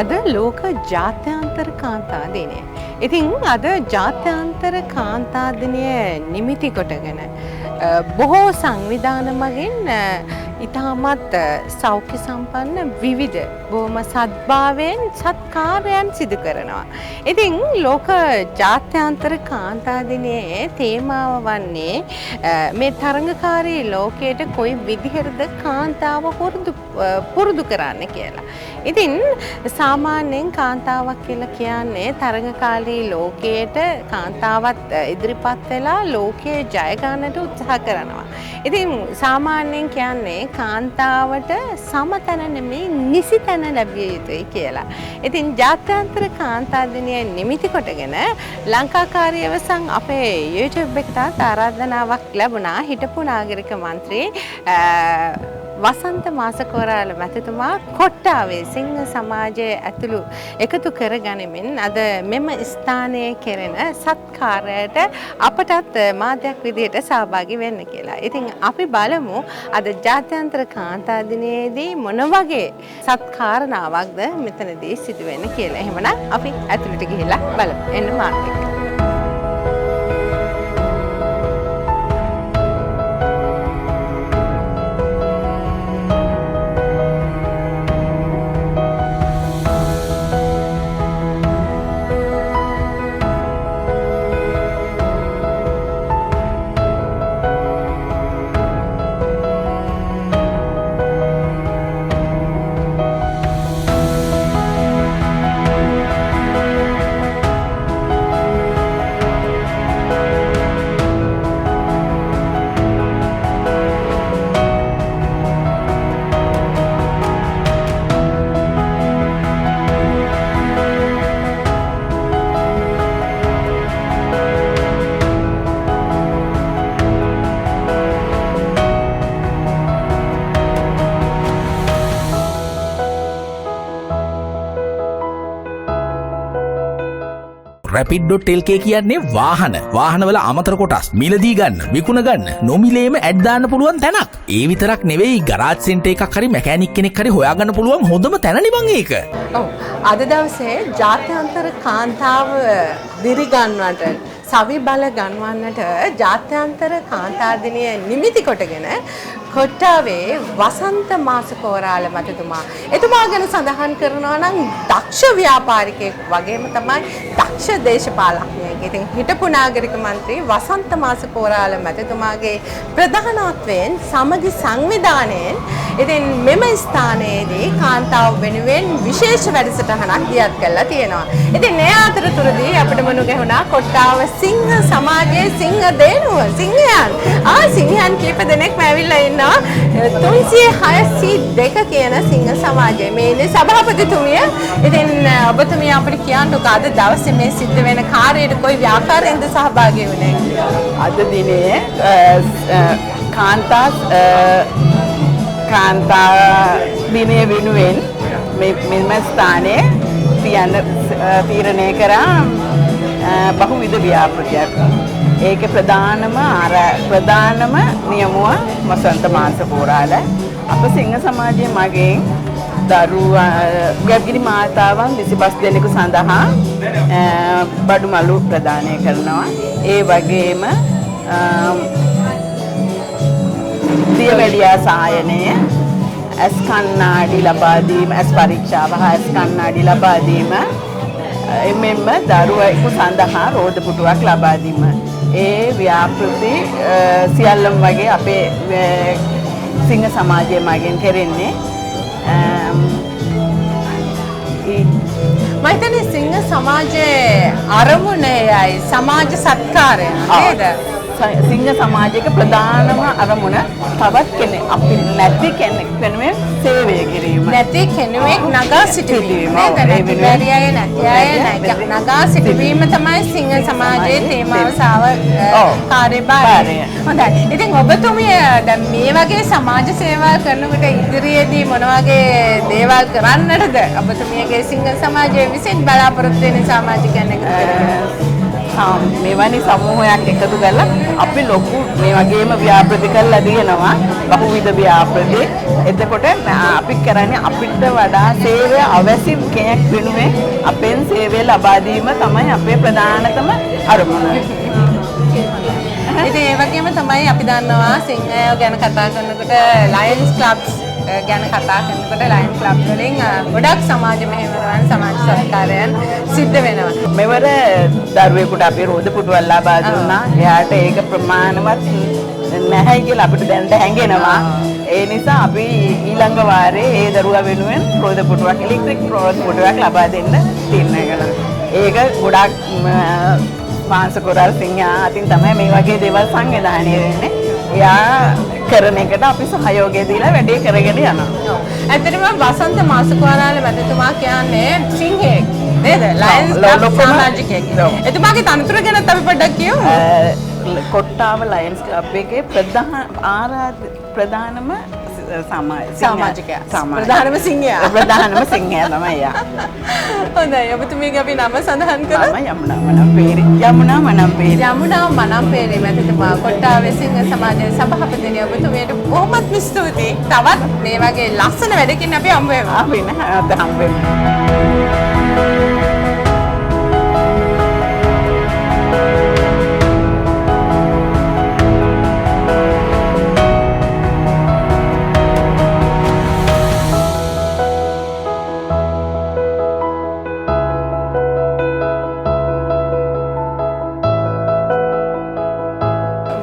අද ලෝක ජාත්‍යන්තර කාන්තා දිනය. ඉතින් අද ජාත්‍යන්තර කාන්තා දිනය නිමිති කොටගෙන බොහෝ සංවිධාන මගින් ඉතාමත් සෞඛ්‍ය සම්පන්න විවිධ බොහොම සද්භාවයෙන් සත්කාරයන් සිදු කරනවා. ඉතින් ලෝක ජාත්‍යන්තර කාන්තා දිනයේ තේමාව වන්නේ මේ තරඟකාරී ලෝකයට කොයි විදිහටද කාන්තාව පුරුදු කරන්න කියලා. ඉතින් සාමාන්‍යයෙන් කාන්තාවක් කියලා කියන්නේ තරඟකාරී ලෝකයට කාන්තාවත් ඉදිරිපත් වෙලා ලෝකයේ ජය ගන්නට උත්සාහ කරනවා. ඉතින් සාමාන්‍යයෙන් කියන්නේ කාන්තාවට සමතැන නෙමෙයි නිසි තැන ලැබිය යුතුයි කියලා. ඉතින් ජාත්‍යන්තර කාන්තා දිනය නිමිති කොටගෙන ලංකාකාරී අවසන් අපේ YouTube එකට ආරාධනාවක් ලැබුණා හිටපු නාගරික මන්ත්‍රී වසන්ත මාසකෝරාල මැතිතුමා කොට්ටාවේ සිංහ සමාජය ඇතුළු එකතු කරගනිමින් අද මෙම ස්ථානයේ කෙරෙන සත්කාරයට අපටත් මාධ්‍යයක් විදිහට සහභාගී වෙන්න කියලා. ඉතින් අපි බලමු අද ජාත්‍යන්තර කාන්තා දිනයේදී මොන වගේ සත්කාරණාවක්ද මෙතනදී සිදු වෙන්නේ කියලා. එහෙමනම් අපි ඇතුළට ගිහිල්ලා බලමු. එන්න මාත් එක්ක. Rapid.lk කියන්නේ වාහන වාහනවල අමතර කොටස් මිලදී ගන්න, විකුණ ගන්න, නොමිලේම ඇඩ් දාන්න පුළුවන් තැනක්. ඒ විතරක් නෙවෙයි, ගරාජ් සෙන්ටර් එකක් හරි මැකෑනික් කෙනෙක් හරි හොයාගන්න පුළුවන් හොඳම තැන නේ ඒක. ඔව්. අද දවසේ ජාත්‍යන්තර කාන්තාව දිරිගන්වන්නට, සවි බල ගන්වන්නට ජාත්‍යන්තර කාන්තා දිනය නිමිති කොටගෙන කොට්ටාවේ වසන්ත මාසකෝරාල මැතිතුමා එතුමා ගැන සඳහන් කරනවා නම් දක්ෂ ව්‍යාපාරිකයෙක් වගේම තමයි දක්ෂ දේශපාලඥයෙක්. ඉතින් හිටපු නාගරික මන්ත්‍රී වසන්ත මාසකෝරාල මැතිතුමාගේ ප්‍රධානත්වයෙන් සමගි සංවිධානයෙන් ඉතින් මෙම ස්ථානයේදී කාන්තාව වෙනුවෙන් විශේෂ වැඩසටහනක් දියත් කරලා තියෙනවා. ඉතින් මේ අතරතුරදී අපිට මුණ ගැහුණා කොට්ටාව සිංහ සමාජයේ සිංහ දේනුව සිංහයන්. සිංහයන් කීප දෙනෙක්ම ඇවිල්ලා ඉන්නවා. 306 කියන සිංහ සමාජයේ මේ ඉන්නේ සභාපතිතුමිය. ඉතින් ඔබතුමිය අපිට කියන්නකෝ අද දවසේ මේ සිද්ධ වෙන කාර්යයට කොයි ආකාරයෙන්ද සහභාගී වුණේ? අද දිනේ කාන්තා දිනය වෙනුවෙන් මෙම ස්ථානයේ තියන්න තීරණය කරා බහුවිධ ව්‍යාපෘතියක්. ඒක ප්‍රධානම නියමුව වසන්ත මාසකෝරාල. අප සිංහ සමාජයේ මගෙන් දරුවා ගර්භිණී මාතාවන් 25 දෙනෙකු සඳහා බඩු මලු ප්‍රදානය කරනවා. ඒ වගේම දියවැඩියා සායනය, ඇස් කණ්ණාඩි ලබා දීම, ඇස් පරීක්ෂාව හා ඇස් කණ්ණාඩි ලබා දීම, එමෙන්ම දරුවෙකු සඳහා රෝද පුටුවක් ලබා දීම. ඒ ව්‍යාපෘති සියල්ලම වගේ අපේ සිංහ සමාජය මගින් කෙරෙන්නේ. මම හිතන්නේ සිංහ සමාජයේ අරමුණ එයයි සමාජ සත්කාරය නේද? සිංහ සමාජයක ප්‍රධානම අරමුණ තවත් කෙනෙක් අපි නැති කෙනෙක් වෙනුවෙන් සේවය කිරීම. නැති කෙනෙක් නගා සිටුවීම නේද? නැති බැරි අය නැති අය නගා සිටුවීම තමයි සිංහ සමාජයේ තේමාව සහ කාර්යභාරය. හොඳයි. ඉතින් ඔබතුමිය දැන් මේ වගේ සමාජ සේවා කරනකොට ඉදිරියේදී මොන වගේ දේවල් කරන්නටද ඔබතුමියගේ සිංහ සමාජයේ විසින් බලාපොරොත්තු වෙන සමාජිකයන් එකතු කරගෙන? මෙවැනි සමූහයක් එකතු කරලා අපි ලොකු මේ වගේම ව්‍යාපෘති කරලා තියෙනවා, බහුවිධ ව්‍යාපෘති. එතකොට අපි කරන්නේ අපිට වඩා සේවය අවශ්‍ය කෙනෙක් වෙනුවෙන් අපෙන් සේවය ලබා දීම තමයි අපේ ප්‍රධානතම අරමුණ. ඉතින් ඒ වගේම තමයි අපි දන්නවා සිංහයෝ ගැන කතා කරනකොට ලයන්ස් ක්ලබ්ස් ගැන කතා කරනකොට ලයන් ක්ලබ් වලින් ගොඩක් සමාජ මෙහෙවරවන් සමාජ සත්කාරයන් සිද්ධ වෙනවා. මෙවර දරුවෙකුට අපි රෝද පුටුවක් ලබා දුන්නා. එයාට ඒක ප්‍රමාණවත් නැහැ කියලා අපිට දැනට හැඟෙනවා. ඒ නිසා අපි ඊළඟ වාරේ ඒ දරුවා වෙනුවෙන් රෝද පුටුවක්, ඉලෙක්ට්‍රික් රෝද පුටුවක් ලබා දෙන්න තීරණය කළා. ඒක ගොඩාක් මාංශ කොරල් සිංහයා අතින් තමයි මේ වගේ දේවල් සංවිධානය වෙන්නේ. එයා කරන එකට අපි සහයෝගය දීලා වැඩේ කරගෙන යනවා. ඇත්තටම වසන්ත මාසකෝරාල මැතිතුමා කියන්නේ සිංහයෙක් නේද? ලයන්ස් ක්ලබ් සමාජිකයෙක්. එතුමාගේ තනතුර ගැනත් අපි පොඩ්ඩක් කියමු. කොට්ටාව ලයන්ස් ක්ලබ් එකේ ප්‍රධානම සමාජිකයා. ප්‍රධානම සිංහයා. ප්‍රධානම සිංහයා තමයි එයා. හොඳයි. ඔබතුමීගේ අපි නම සඳහන් කරමු. මම යමුනා මනම්පේරි. යමුනා මනම්පේරි. යමුනා මනම්පේරි මැතිතුමා කොට්ටාවේ සිංහ සමාජයේ සභාපතිනි ඔබතුමියට බොහොමත්ම ස්තුතියි. තවත් මේ වගේ ලස්සන වැඩකින් අපි හම්බ වෙමු. අපි නැවත හම්බ වෙමු.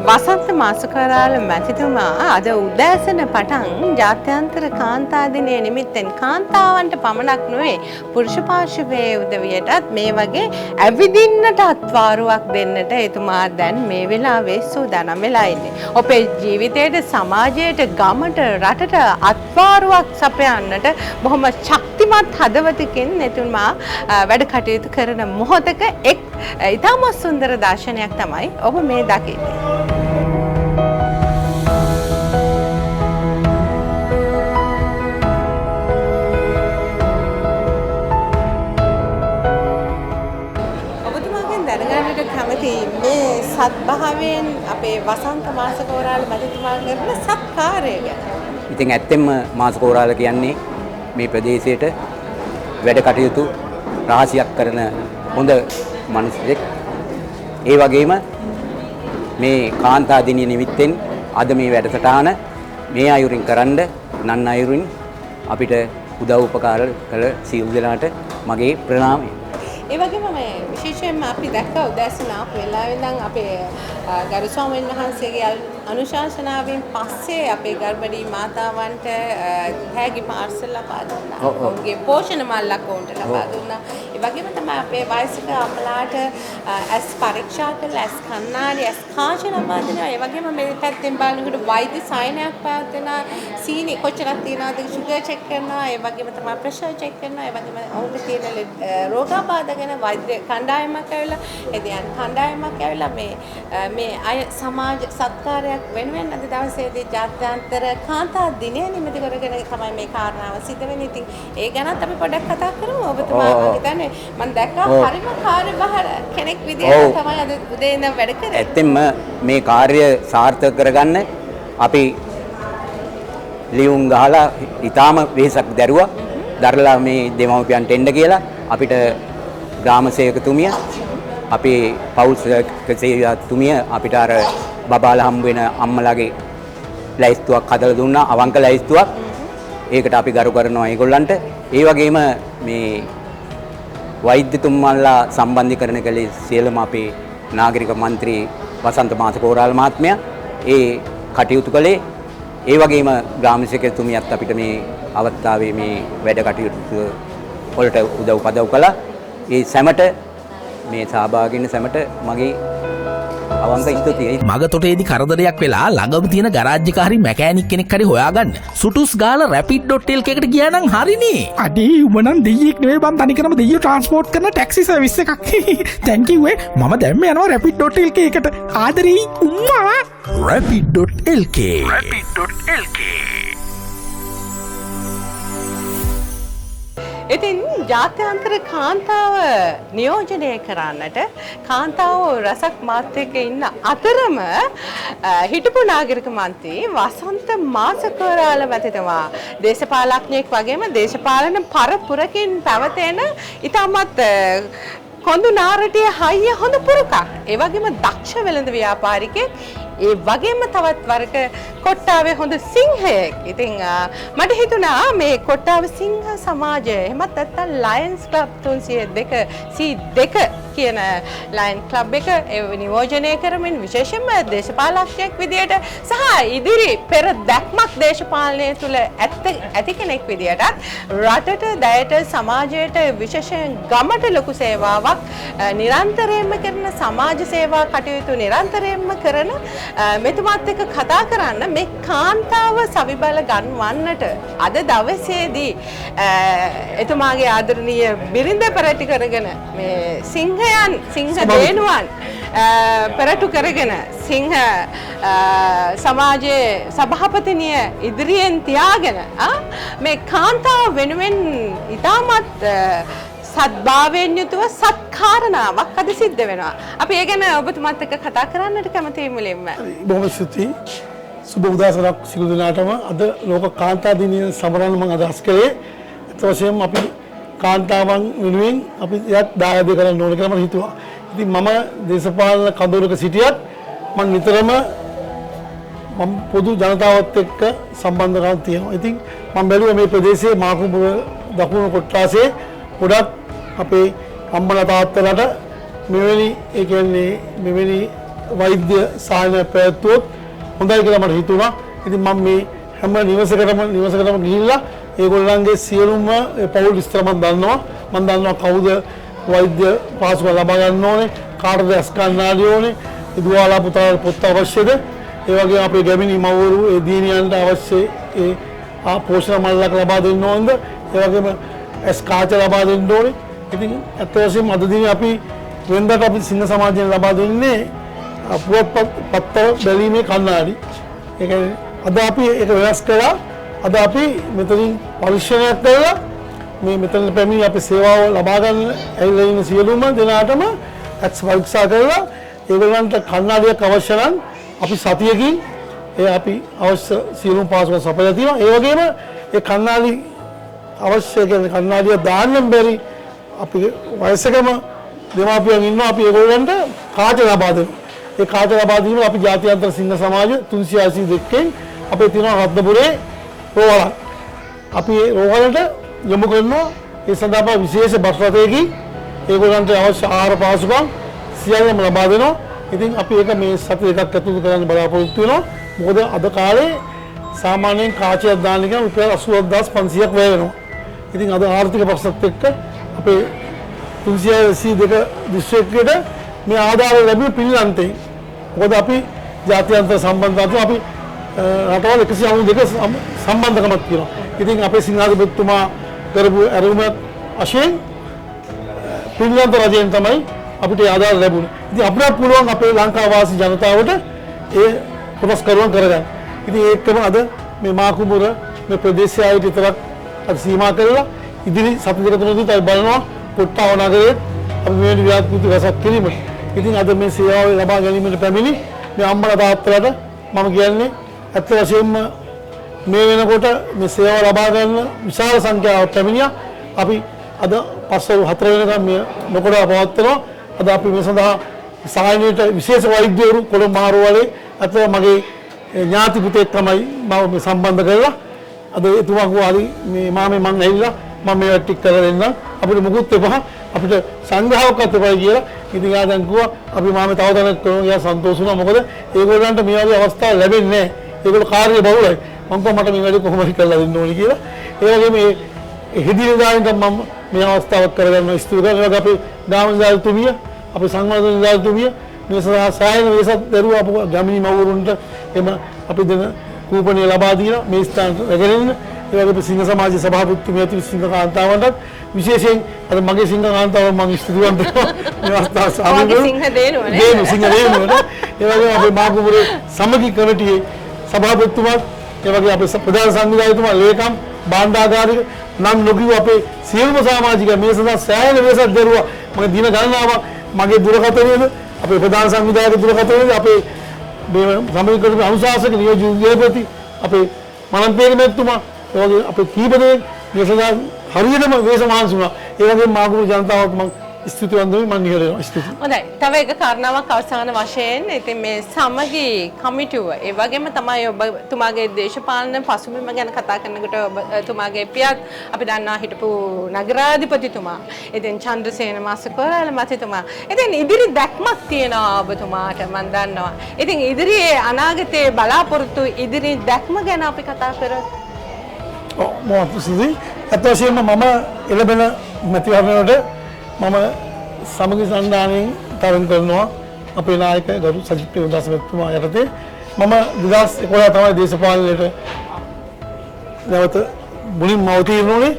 වසන්ත මාසකරාල මැතිතුමා අද උදෑසන පටන් ජාත්‍යන්තර කාන්තා දිනය නිමිත්තෙන් කාන්තාවන්ට පමණක් නොවේ පුරුෂ පාර්ශවයේ උදවියටත් මේ වගේ ඇවිදින්නට අත්වාරුවක් දෙන්නට එතුමා දැන් මේ වෙලාවේ සූදානම් වෙලා ඉන්නේ. අපේ ජීවිතයට, සමාජයට, ගමට, රටට අත්වාරුවක් සපයන්නට බොහොම ශක්තිමත් හදවතකින් එතුමා වැඩ කටයුතු කරන මොහොතක එක් ඉතාමත් සුන්දර දර්ශනයක් තමයි ඔබ මේ දකින්නේ. ඔබතුමාගෙන් දැනගන්නට කැමති මේ සත්භාවයෙන් අපේ වසන්ත මාසකෝරාල මැතිතුමා කරන සත්කාරය ගැන. ඉතින් ඇත්තෙන්ම මාසකෝරාල කියන්නේ මේ ප්‍රදේශයට වැඩ කටයුතු රහසියක් කරන හොඳ මිනිසෙක්. ඒ වගේම මේ කාන්තා දිනය නිමිත්තෙන් අද මේ වැඩසටහන මේ අයුරින් කරන්න නන් අයුරින් අපිට උදව් උපකාර කළ සියලු දෙනාට මගේ ප්‍රණාමය. ඒ වගේම මේ විශේෂයෙන්ම අපි දැක්ක උදෑසන ආපු වෙලාවෙ ඉඳන් අපේ ගරු ස්වාමීන් වහන්සේගේ අනුශාසනාවෙන් පස්සේ අපේ ගර්භණී මාතාවන්ට තෑගි පාර්සල් ලබා දුන්නා. ඔවුන්ගේ පෝෂණ මල්ලක් ඔවුන්ට ලබා දුන්නා. ඒ වගේම තමයි අපේ වයසක අම්මලාට ඇස් පරීක්ෂා කරලා ඇස් කණ්ණාඩි, ඇස් කාච ලබා දෙනවා. ඒ වගේම මේ පැත්තෙන් බලනකොට වෛද්‍ය සායනයක් පවත්වනවා. සීනි කොච්චරක් තියෙනවද ෂුගර් චෙක් කරනවා. ඒ වගේම තමයි ප්‍රෙෂර් චෙක් කරනවා. ඒ වගේම ඔවුන්ට තියෙන රෝගාබාධ ගැන වෛද්‍ය කණ්ඩායමක් ඇවිල්ලා, එදියන් කණ්ඩායමක් ඇවිල්ලා මේ අය සමාජ සත්කාරයක් වෙනුවෙන් අද දවසේදී ජාත්‍යන්තර කාන්තා දිනය නිමිති කරගෙන තමයි මේ කාරණාව සිද්ධ වෙන්නේ. ඉතින් ඒ ගැනත් අපි පොඩ්ඩක් කතා කරමු. ඔබතුමා මම හිතන්නේ මම දැක්කා හරිම කාර්යභාර කෙනෙක් විදියට තමයි අද උදේ ඉඳන් වැඩ කරේ. ඇත්තෙන්ම මේ කාර්ය සාර්ථක කරගන්න අපි ලියුම් ගහලා ඊටාම වෙහසක් දැරුවා. දරලා මේ දෙමව්පියන්ට එන්න කියලා අපිට ග්‍රාම සේවකතුමිය, අපේ පවුල් සේවකතුමිය අපිට අර බබාලා හම්බ වෙන අම්මලාගේ ලැයිස්තුවක් හදලා දුන්නා, අවංක ලැයිස්තුවක්. ඒකට අපි ගරු කරනවා ඒගොල්ලන්ට. ඒ වගේම මේ වෛද්‍යතුමන්ලා සම්බන්ධීකරණ කළේ සියලුම අපේ නාගරික මන්ත්‍රී වසන්ත මාසකෝරාල මහත්මයා ඒ කටයුතු කළේ. ඒ වගේම ග්‍රාම සේවකතුමියත් අපිට මේ අවස්ථාවේ මේ වැඩ කටයුතු වලට උදව් පදව් කළා. ඒ සැමට මේ සහභාගී වෙන සැමට මගේ අවංක ස්තුතියි. මග තොටේදී කරදරයක් වෙලා ළඟම තියෙන ගරාජ් එක හරි මැකෑනික් කෙනෙක් හරි හොයාගන්න. සුටුස් ගාලා rapid.lk එකට ගියා නම් හරිනේ. අඩේ උඹ නම් දෙයියෙක් නෙවෙයි බං, තනිකරම දෙයියෝ ට්‍රාන්ස්පෝර්ට් කරන ටැක්සි සර්විස් එකක්. Thank you ඈ. මම දැන්ම යනවා rapid.lk එකට. ආදරෙයි උම්මා. rapid.lk rapid.lk. ඉතින් ජාත්‍යන්තර කාන්තාව නියෝජනය කරන්නට කාන්තාව රසක් මාත් එක්ක ඉන්න අතරම හිටපු නාගරික මන්ත්‍රී වසන්ත මාසකෝරාල මැතිතුමා දේශපාලඥයෙක් වගේම දේශපාලන පරපුරකින් පැවතෙන ඉතාමත් කොඳු නාරටිය හයිය හොඳ පුරුකක්. ඒ වගේම දක්ෂ වෙළඳ ව්‍යාපාරිකයෙක්. ඒ වගේම තවත් වරක කොට්ටාවේ හොඳ සිංහයෙක්. ඉතින් මට හිතුණා මේ කොට්ටාව සිංහ සමාජය එහෙමත් නැත්නම් ලයන්ස් ක්ලබ් 302 C2 කියන ලයන් ක්ලබ් එක නියෝජනය කරමින් විශේෂයෙන්ම දේශපාලඥයෙක් විදියට සහ ඉදිරි පෙර දැක්මක් දේශපාලනය තුළ ඇති කෙනෙක් විදියටත් රටට, දැයට, සමාජයට විශේෂයෙන් ගමට ලොකු සේවාවක් නිරන්තරයෙන්ම කරන සමාජ සේවා කටයුතු නිරන්තරයෙන්ම කරන මෙතුමාත් එක්ක කතා කරන්න මේ කාන්තාව සවිබල ගන්වන්නට අද දවසේදී එතුමාගේ ආදරණීය බිරිඳ පෙරටි කරගෙන මේ සිංහයන් සිංහ දේනුවන් පෙරටු කරගෙන සිංහ සමාජයේ සභාපතිනිය ඉදිරියෙන් තියාගෙන මේ කාන්තාව වෙනුවෙන් ඉතාමත් සද්භාවයෙන් යුතුව සත්කාරණාවක් අද සිද්ධ වෙනවා. අපි ඒ ගැන ඔබතුමාත් එක්ක කතා කරන්නට කැමතියි මුලින්ම. බොහොම ස්තුතියි. සුබ උදෑසනක් සියලු දෙනාටම. අද ලෝක කාන්තා දිනය සමරන්න මම අදහස් කළේ ඇත්ත වශයෙන්ම අපි කාන්තාවන් වෙනුවෙන් අපි එයත් දායාද කරන්න ඕන කියලා මම හිතුවා. ඉතින් මම දේශපාලන කඳවුරක සිටියත් මම නිතරම මම පොදු ජනතාවත් එක්ක සම්බන්ධකම් තියෙනවා. ඉතින් මම බැලුවා මේ ප්‍රදේශයේ මාකුඹුර දකුණු කොට්ටාසේ ගොඩක් අපේ අම්මලා තාත්තලාට මෙවැනි ඒ කියන්නේ මෙවැනි වෛද්‍ය සහාය පැවැත්වුවොත් හොඳයි කියලා මට හිතුණා. ඉතින් මම මේ හැම නිවසකටම ගිහිල්ලා ඒගොල්ලන්ගේ සියලුම පවුල් විස්තර මම දන්නවා. මම දන්නවා කවුද වෛද්‍ය පහසුකම් ලබා ගන්න ඕනේ, කාටද ඇස් කණ්ණාඩි ඕනේ, ඒ දුවලා පුතාලා පොත් අවශ්‍යද, ඒ වගේම අපේ ගැමිණි මව්වරු ඒ දියණියන්ට අවශ්‍ය ඒ පෝෂණ මල්ලක් ලබා දෙන්න ඕනද, ඒ වගේම ඇස් කාච ලබා දෙන්න ඕනේ. ඉතින් ඇත්ත වශයෙන්ම අද දිනේ අපි වෙනදාට අපි සිංහ සමාජයෙන් ලබා දෙන්නේ පුවත්පත් පත්තර බැලීමේ කණ්ණාඩි. ඒ කියන්නේ අද අපි ඒක වෙනස් කළා. අද අපි මෙතනින් පරීක්ෂණයක් කරලා මේ මෙතන පැමිණි අපි සේවාව ලබා ගන්න ඇවිල්ලා ඉන්න සියලුම දෙනාටම ඇස් පරීක්ෂා කරලා ඒගොල්ලන්ට කණ්ණාඩියක් අවශ්‍ය නම් අපි සතියකින් ඒ අපි අවශ්‍ය සියලුම පහසුකම් සපයලා තියෙනවා. ඒ වගේම ඒ කණ්ණාඩි අවශ්‍ය කියන්නේ කණ්ණාඩිය දාන්න බැරි අපි වයසකම දෙමාපියන් ඉන්නවා. අපි ඒගොල්ලන්ට කාච ලබා දෙනවා. ඒ කාච ලබා දීම අපි ජාත්‍යන්තර සිංහ සමාජ 382 අපේ තියෙනවා රත්නපුරේ රෝහලක්. අපි ඒ රෝහලට යොමු කරනවා. ඒ සඳහා විශේෂ බස් රථයකින් ඒගොල්ලන්ට අවශ්‍ය ආහාර පහසුකම් සියල්ලම ලබා දෙනවා. ඉතින් අපි ඒක මේ සති දෙකක් ඇතුළත කරන්න බලාපොරොත්තු වෙනවා. මොකද අද කාලේ සාමාන්‍යයෙන් කාචයක් දාන්න ගියාම රුපියල් 88500ක් වැය වෙනවා. ඉතින් අද ආර්ථික ප්‍රශ්නත් එක්ක අපේ 382 දිස්ත්‍රික්කයට මේ ආධාරය ලැබුණේ පින්ලන්තයෙන්. මොකද අපි ජාත්‍යන්තර සම්බන්ධතාව අපි රටවල් 192 සම්බන්ධකමක් තියෙනවා. ඉතින් අපේ සිංහාධිපතිතුමා කරපු ඇරයුමක් වශයෙන් පින්ලන්ත රජයෙන් තමයි අපිට ඒ ආධාර ලැබුණේ. ඉතින් අපිට පුළුවන් අපේ ලංකා වාසී ජනතාවට ඒ කොටස් කරුවන් කරගන්න. ඉතින් ඒකම අද මේ මාකුඹුර මේ ප්‍රදේශය විතරක් අපි සීමා කරලා ඉදිරි සති දෙක තුනදී අපි බලනවා කොට්ටාව නගරයේ අපි මෙවැනි ව්‍යාපෘති රැසක් කිරීමට. ඉතින් අද මේ සේවාව ලබා ගැනීමට පැමිණි මේ අම්මලා තාත්තලාට මම කියන්නේ ඇත්ත වශයෙන්ම මේ වෙනකොට මේ සේවාව ලබා ගන්න විශාල සංඛ්‍යාවක් පැමිණියා. අපි අද පස්වරු 4 වෙනකම් මේ නොකඩවා පවත්වනවා. අද අපි මේ සඳහා සායනයට විශේෂ වෛද්‍යවරු කොළඹ මහ රෝහලේ අත මගේ ඥාති පුතෙක් තමයි මම මේ සම්බන්ධ කරලා අද එතුමා කිව්වා හරි මේ මාමේ මං ඇවිල්ලා මම මේවා ටික කරලා දෙන්නම්, අපිට මුකුත් එපා, අපිට සංග්‍රහයක්වත් එපා කියලා. ඉතින් එයා දැන් කිව්වා අපි මාමේ තව තැනක් කරමු. එයා සන්තෝෂ වුණා. මොකද ඒගොල්ලන්ට මේ වගේ අවස්ථා ලැබෙන්නේ නැහැ. ඒගොල්ලෝ කාර්ය බහුලයි. මං කිව්වා මට මේ වැඩේ කොහොම හරි කරලා දෙන්න ඕනේ කියලා. ඒ වගේම මේ හෙදි නිලධාරීන්ට මම මේ අවස්ථාවක් කරගන්න ස්තුති කරනවා. ඒ වගේ අපේ ගාම නිලධාරීතුමිය, අපේ සංවර්ධන නිලධාරීතුමිය මේ සඳහා සෑහෙන වෙසක් දරුවා අප ගමිනි මව්වරුන්ට එම අපි දෙන කූපණය ලබා දීලා මේ ස්ථානට රැගෙන එන්න. ඒ වගේ අපේ සිංහ සමාජ සභාපතිතුමිය ඇතුළු සිංහ කාන්තාවන්ටත් විශේෂයෙන් අද මගේ සිංහ කාන්තාවන් මම ස්තුතිවන්ත වෙනවා මේ අවස්ථාව සාමි ඔයාගේ සිංහ දේනුව නේද? සිංහ දේනුව නේ. ඒ වගේම අපේ මාකුඹුරේ සමගි කමිටියේ සභාපතිතුමාත්, ඒ වගේ අපේ ප්‍රධාන සංවිධායකතුමා, ලේකම් භාණ්ඩාගාරික නම් නොකියු අපේ සියලුම සමාජිකයන් මේ සඳහා සෑහෙන වෙහෙසක් දරුවා. මගේ දින ගණනාවක් මගේ දුරකථනයේද අපේ ප්‍රධාන සංවිධායක දුරකථනයේද අපේ මේ සමීකරණ අනුශාසක නියෝජ්‍ය විද්‍යාපති අපේ මනම්පේරි මැතිතුමා ඒ වගේ අපේ කීප දෙනෙක් මේ සඳහා හරියටම වෙහෙස මහන්සි වුණා. ඒ වගේම මාගුරු ජනතාවත් මං ස්තුතිවන්ත වෙමි. මං නිහඬ වෙනවා. ස්තුතියි. හොඳයි. තව එක කාරණාවක් අවසාන වශයෙන් ඉතින් මේ සමගි කමිටුව ඒ වගේම තමයි ඔබතුමාගේ දේශපාලන පසුබිම ගැන කතා කරනකොට ඔබතුමාගේ පියත් අපි දන්නවා හිටපු නගරාධිපතිතුමා. ඉතින් චන්ද්‍රසේන මාසකෝරාල මැතිතුමා. ඉතින් ඉදිරි දැක්මක් තියෙනවා ඔබතුමාට මං දන්නවා. ඉතින් ඉදිරියේ අනාගතයේ බලාපොරොත්තු ඉදිරි දැක්ම ගැන අපි කතා කරොත්. ඔව් මොහොත ස්තුතියි. අත් වශයෙන්ම මම එළබෙන මැතිවරණයට මම සමගි සන්ධානයෙන් තරඟ කරනවා අපේ නායක ගරු සජිත් ප්‍රේමදාස මැතිතුමා යටතේ. මම 2011 තමයි දේශපාලනයට නැවත මුලින්ම අවතීර්ණ වුණේ.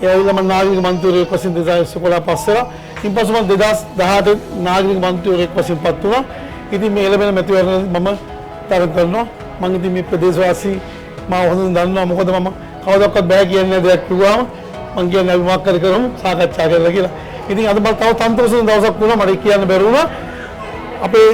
ඒ ඇවිල්ලා මම නාගරික මන්ත්‍රීවරයෙක් වශයෙන් 2011 පස් වෙලා ඉන්පසු මම 2018 නාගරික මන්ත්‍රීවරයෙක් වශයෙන් පත් වුණා. ඉතින් මේ එළඹෙන මැතිවරණය මම තරඟ කරනවා. මම ඉතින් මේ ප්‍රදේශවාසී මාව හොඳින් දන්නවා. මොකද මම කවදාවත් බෑ කියන්නේ දෙයක් කිව්වම මං කියන්නේ අපි මොකක් හරි කරමු සාකච්ඡා කරලා කියලා. ඉතින් අද මම තව තන්ත්‍රසුන් දවසක් වුණා මට කියන්න බැරි වුණා. අපේ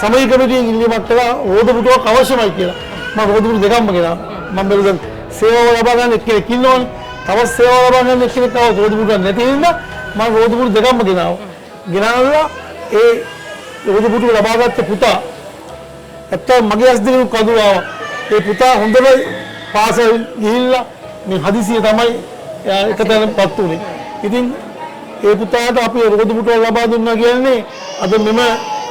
සමගි කමිටුවෙන් ඉල්ලීමක් කළා රෝද පුටුවක් අවශ්‍යමයි කියලා. මම රෝද පුටු දෙකක්ම ගෙනාවා. මම බැලුවා දැන් සේවාව ලබා ගන්න එක්කෙනෙක් ඉන්නවනේ. තවත් සේවාව ලබා ගන්න එක්කෙනෙක් ආව රෝද පුටුවක් නැති හින්දා මම රෝද පුටු දෙකක්ම ගෙනාවා. ගෙනාවලා ඒ රෝද පුටුව ලබාගත්ත පුතා ඇත්තටම මගේ ඇස් දෙකෙන් කඳුළු ආවා. ඒ පුතා හොඳට පාසල් ගිහිල්ලා මේ හදිසිය තමයි එයා එක තැනපත් වුණේ. ඉතින් ඒ පුතාට අපි රෝද පුටුව ලබා දුන්නා කියන්නේ අද මෙම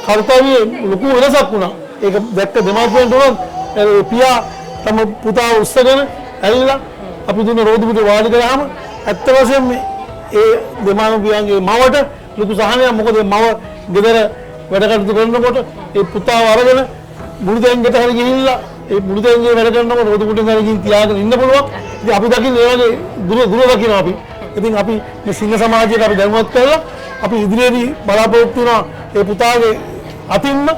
කර්තව්‍යයේ ලොකු වෙනසක් වුණා. ඒක දැක්ක දෙමාපියන්ට උනත් ඒ පියා තම පුතාව උස්සගෙන ඇවිල්ලා අපි දුන්න රෝද පුටුව වාඩි කරාම ඇත්ත වශයෙන්ම ඒ දෙමාපියන්ගේ මවට ලොකු සහනයක්. මොකද මව ගෙදර වැඩ කටයුතු කරනකොට ඒ පුතාව අරගෙන මුළුතැන්කට හරි ගිහිල්ලා ඒ මුළුතැන්ගේ වැඩ කරනකොට රෝද පුටුවෙන් හරි ගිහින් තියාගෙන ඉන්න පුළුවන්. ඉතින් අපි දකින්නේ ඒ වගේ දුර දුර දකිනවා අපි. ඉතින් අපි මේ සිංහ සමාජයට අපි දැනුවත් කරලා අපි ඉදිරියේදී බලාපොරොත්තු වෙනවා ඒ පුතාගේ අතින්ම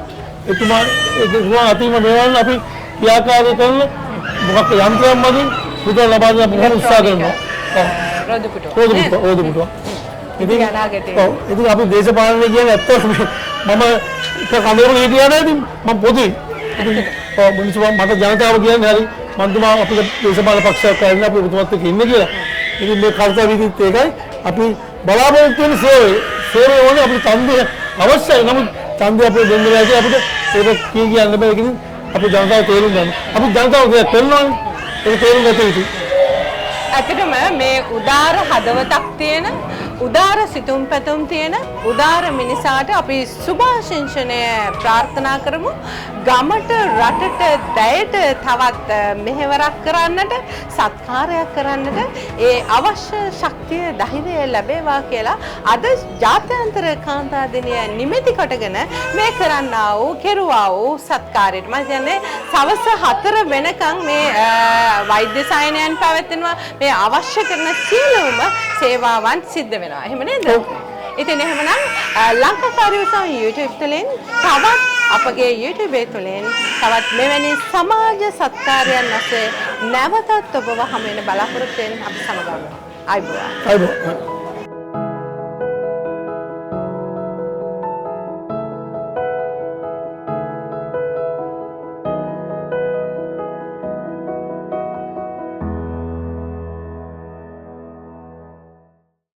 එතුමා ඒ අතින්ම මේවන්න අපි ක්‍රියාකාරී කරන මොකක් යන්ත්‍රයක් මගින් පුතා ලබා දෙන්න බොහොම උත්සාහ කරනවා. රෝද පුටුව. රෝද පුටුව රෝද පුටුව. ඉතින් අනාගතේ. ඔව් ඉතින් අපි දේශපාලනය කියන්නේ ඇත්තටම මම එක කඳවුරක හිටියා නේද මම පොදුයි. ඉතින් ඔව් මිනිස්සු මට ජනතාව කියන්නේ හරි මන්තුමා අපිට දේශපාලන පක්ෂයක් කරන්න අපි ඔබතුමත් එක්ක ඉන්න කියලා. ඉතින් මේ කර්තව්‍ය විදිහත් ඒකයි අපි බලාපොරොත්තු වෙන සේවය. සේවය ඕනේ අපිට ඡන්දය අවශ්‍යයි. නමුත් ඡන්දය අපිට දෙන්න බැහැ කියලා අපිට ඒක කී කියන්න බෑ. ඒක ඉතින් අපි ජනතාව තේරුම් ගන්න. අපි ජනතාව දෙයක් කරනවානේ. ඒක තේරුම් ගත යුතුයි. ඇත්තටම මේ උදාර හදවතක් තියෙන උදාර සිතුම් පැතුම් තියෙන උදාර මිනිසාට අපි සුභාශිංසනය ප්‍රාර්ථනා කරමු. ගමට රටට දැයට තවත් මෙහෙවරක් කරන්නට සත්කාරයක් කරන්නට ඒ අවශ්‍ය ශක්තිය ධෛර්යය ලැබේවා කියලා අද ජාත්‍යන්තර කාන්තා දිනය නිමිති කොටගෙන මේ කරන්නා වූ කෙරුවා වූ සත්කාරයට මම කියන්නේ සවස 4 වෙනකන් මේ වෛද්‍ය සායනයන් පැවැත්වෙනවා. මේ අවශ්‍ය කරන සියලුම සේවාවන් සිද්ධ වෙනවා. එහෙම නේද? ඉතින් එහෙමනම් ලංකා කාර්යසම් YouTube තුලින් තවත් අපගේ YouTube තුලින් තවත් මෙවැනි සමාජ සත්කාරයන් ඔස්සේ නැවතත් ඔබව හමු වෙන බලාපොරොත්තු වෙන අපි සමග ආයුබෝවන්. ආයුබෝවන්.